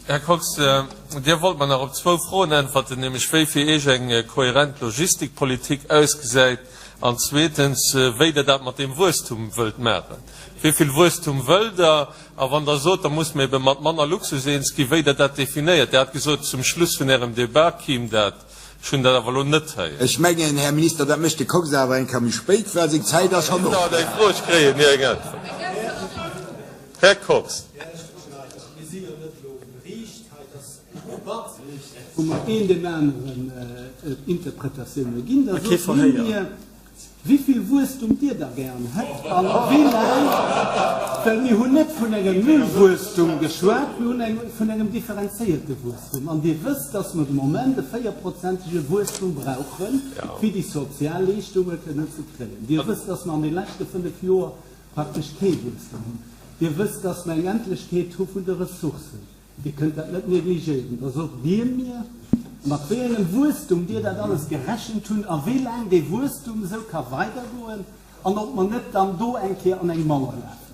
Här Kox, Dir wollt mer nach op zwou Froen äntwerten, nämlech wéi fir Iech eng kohärent Logistikpolitik ausgesäit an zweetens, wéi Der dat mat deem Wuesstum wëllt maachen. Wéi vill Wuesstum wëllt Der? A wann Der sot, da musse mer ebe mat manner Luxus eens ginn, wéi Der dat definéiert. Dir hat gesot, zum Schluss vun Ärem Debat kiim dat. Ech hunn dat awer elo net héieren. Ech mengen, Här Minister, dat mécht de Kox awer eng Kéier méi spéit, well seng Zäit ass schonn op. Dauert eng Fro, ech kréien ni eng Äntwert. Här Kox. Mir si jo net elo um Geriicht hei, et ass eng Debatt, wou mer een deem aneren Interpretatioune ginn. Da sot hie mir, Wivill Wuesstum Dir da gären hätt an wéi laang, well mir hunn net vun engem Nullwuesstum geschwat, mir hunn vun engem differenzéierte Wuesstum. An Dir wësst, dass mer de Moment e véierprozentege Wuesstum brauchen, fir déi sozial Leeschtunge kënnen ze kréien. Dir wësst, dass mer an de leschte fënnf Joer praktesch kee Wuesstum hunn. Dir wësst, dass mer eng Endlechkeet hu vun de Ressourcen. Dir kënnt dat net negligéieren. Da sot Dir mir, mat wéi engem Wuesstum Dir dat alles gerechent hunn a wéi laang dee Wuesstum esou ka weidergoen an ob mer net dann do eng Kéier an eng Mauer lafen.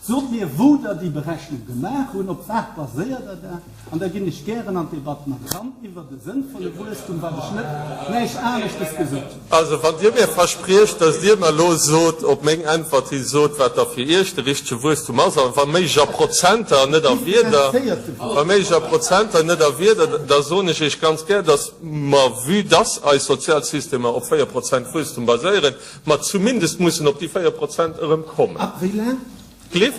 Sot mir, wou Der déi Berechnung gemaach hunn, op wat baséiert Der dat? An da ginn ech gären an d'Debatt mat eran iwwert e sënnvolle Wuesstum, wat ech net näischt aneschtes gesot hunn. Also, wann Dir mir verspriecht, dass Dir mer elo sot, op meng Äntwert hi sot, wat da fir Iech de richtege Wuesstum ass, a wa méiglech a Prozenter an net a Wierder, wa méiglech a Prozenter an net a Wierder, da soen ech Iech ganz gär, dass mer, vue dass eis Sozialsystemer op 4 Prozent Wuesstum baséieren, mer zumindest mussen op déi 4 Prozent erëm kommen. Ab wéi laang? Cliff?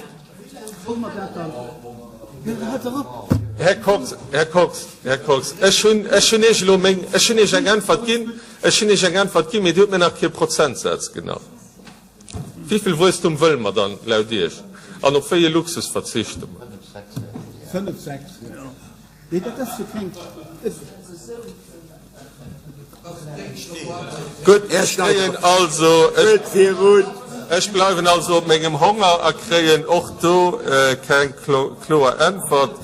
Här Kox, Här Kox, Här Kox, ech hunn, ech hunn Iech elo meng, ech hunn Iech eng Äntwert ginn, ech hunn Iech eng Äntwert ginn, mee Dir hutt mir nach kee Prozentsaz genannt. Wéi vill Wuesstum wëlle mer dann laut Iech an op wéi ee Luxus verzichte mer? 5, 6, jo. Nee, dat ass jo keng. Gutt, ech kréien also, ech bleiwen also op mengem Honger a kréien och do keng kloer Äntwert.